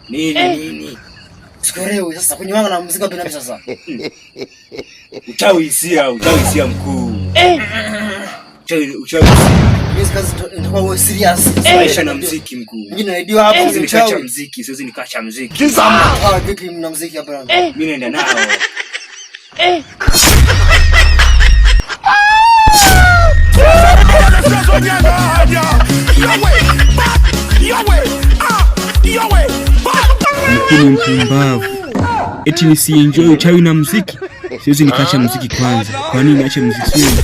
Nini nini? Sikuelewi sasa kunywanga na muziki wapi napi sasa? Uchawi hisia, uchawi hisia mkuu. Eh. Uchawi, uchawi. Mimi kazi nitakuwa wewe serious. Maisha na muziki mkuu. Mimi naidiwa hapo Siwezi nikaacha mchawi. Muziki, siwezi nikaacha muziki. Ah, vipi mna muziki hapa? Mimi naenda nao. Mkuu ni mpumbavu. Eti nisienjoy uchawi na muziki? Siwezi nikaacha muziki kwanza. Kwa nini niache muziki? Siwezi.